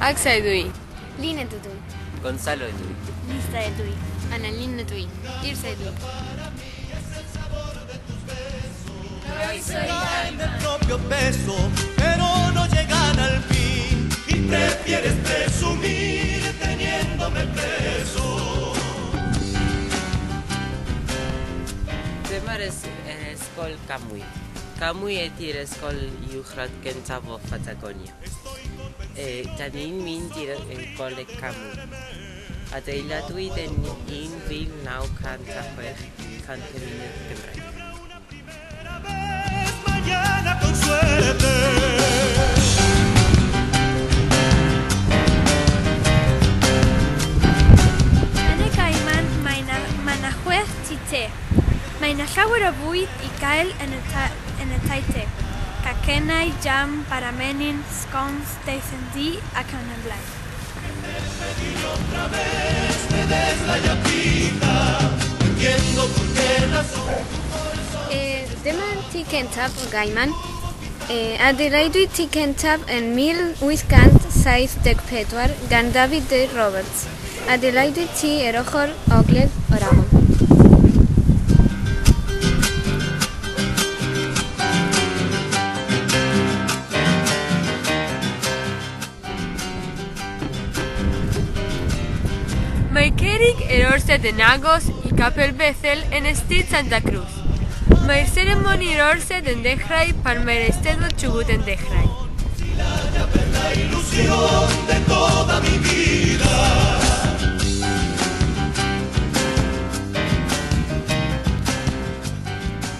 Aksa ydw i. Lin ydw i. Gonzalo ydw i. Lisa ydw i. Annalyn ydw i. Tirsa ydw i. Caen del propio peso, pero no llegan al fin. Y prefieres presumir teniéndome preso. Dyma'r ysgol Camwy. Camwy ydy'r ysgol uwchradd gyntaf o Patagonia. Da ni'n mynd i'r Coleg Camwy. Adeiladwyd yn 1906 gan cymuned Gymraeg. Yn y Gaiman mae 'na 6 tŷ te. Mae 'na llawer o fwyd i gael yn y tai te. Cacennau, jam, bara menyn, sgons, deisen ddu ac yn y blaen. Dyma'r tŷ cyntaf o Gaiman. Adeiladwyd tŷ cyntaf yn 1874 gan David D. Roberts. Adeiladwyd tŷ ar ochr ogledd o'r afon. Mae cerrig yr orsedd yn agos i Capel Bethel yn Stryd Santa Cruz. Mae'r seremoni i'r orsedd yn dechrau pan mae'r Eisteddfod Chubut yn dechrau.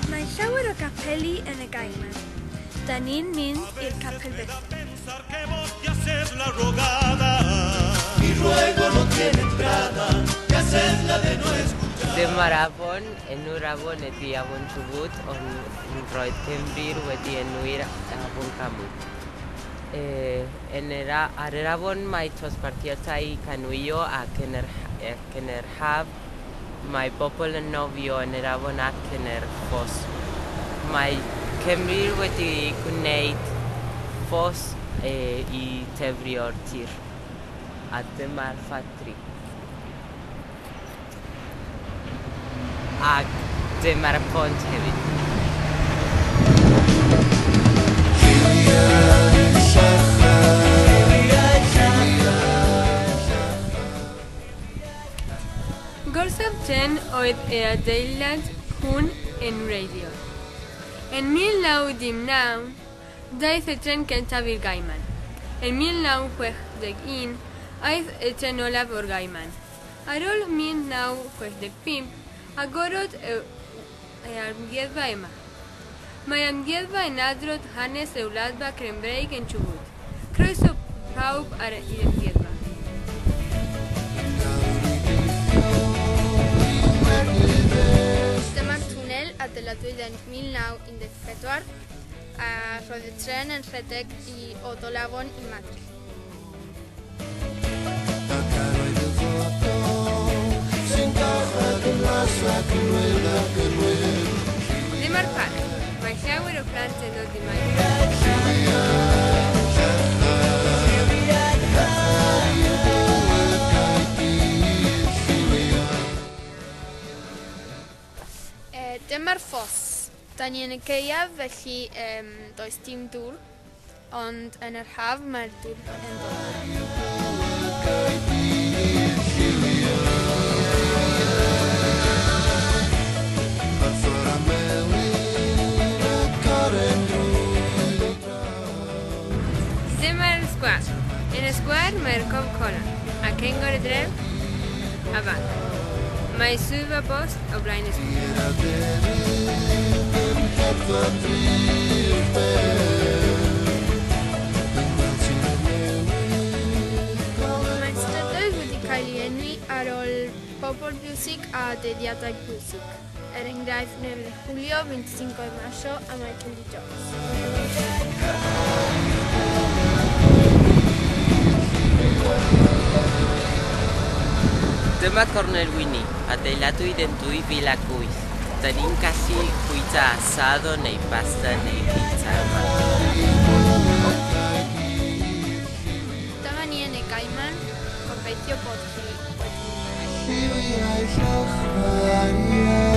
Mae llawer o gapeli yn y Gaiman. Da ni'n mynd i'r Capel Bethel. Dyma'r afon, enw'r afon ydy Afon Chubut, ond roedd Cymru wedi enwi'r Afon Camwy. Ar yr afon mae dosbarthiadau canwio ac yn yr haf mae bobl yn nofio yn yr afon ac yn yr ffos. Mae Cymru wedi gwneud ffos i tefrio'r tir. A dyma'r ffatri. Ac dyma'r pont hefyd. Gorsaf trên oedd yr adeilad hwn yn wreiddiol. Yn 1919, daeth y trên cyntaf i'r Gaiman. Yn 1961, aeth y trên olaf o'r Gaiman. Ar ôl 1965, agorodd yr amgueddfa yma. Mae amgueddfa yn adrodd hanes y Wladfa Cymreig yn Chubut. Croeso pawb ar i'r amgueddfa. Dyma'r twnnel adeiladwyd yn 1914 a roedd y trên yn rhedeg i o Dolafon i Madrid. Dyma'r parc. Mae llawer o plant yn dod i mewn. Dyma'r ffos. Da ni yn y gaeaf, felly does dim dŵr, ond yn yr haf mae'r dŵr yn dod. Dyma'r sgwâr. Yn y sgwâr mae'r Cof Cola, a Cyngor y Dref a banc. Mae swyddfa bost o blaen y sgwâr. Mae strydoedd wedi cael ei enwi ar ôl pobl bwysig a dyddiadau bwysig. Er enghraifft, 9 Julio, 25 Mayo a Michael D. Jones. Dyma Cornel Winnie, adeiladwyd yn 2008. Da ni'n gallu bwyta asado neu pasta neu pizza yma. Dyma ni yn y Gobeithio bod chi wedi mwynhau. Lliwiau llwch.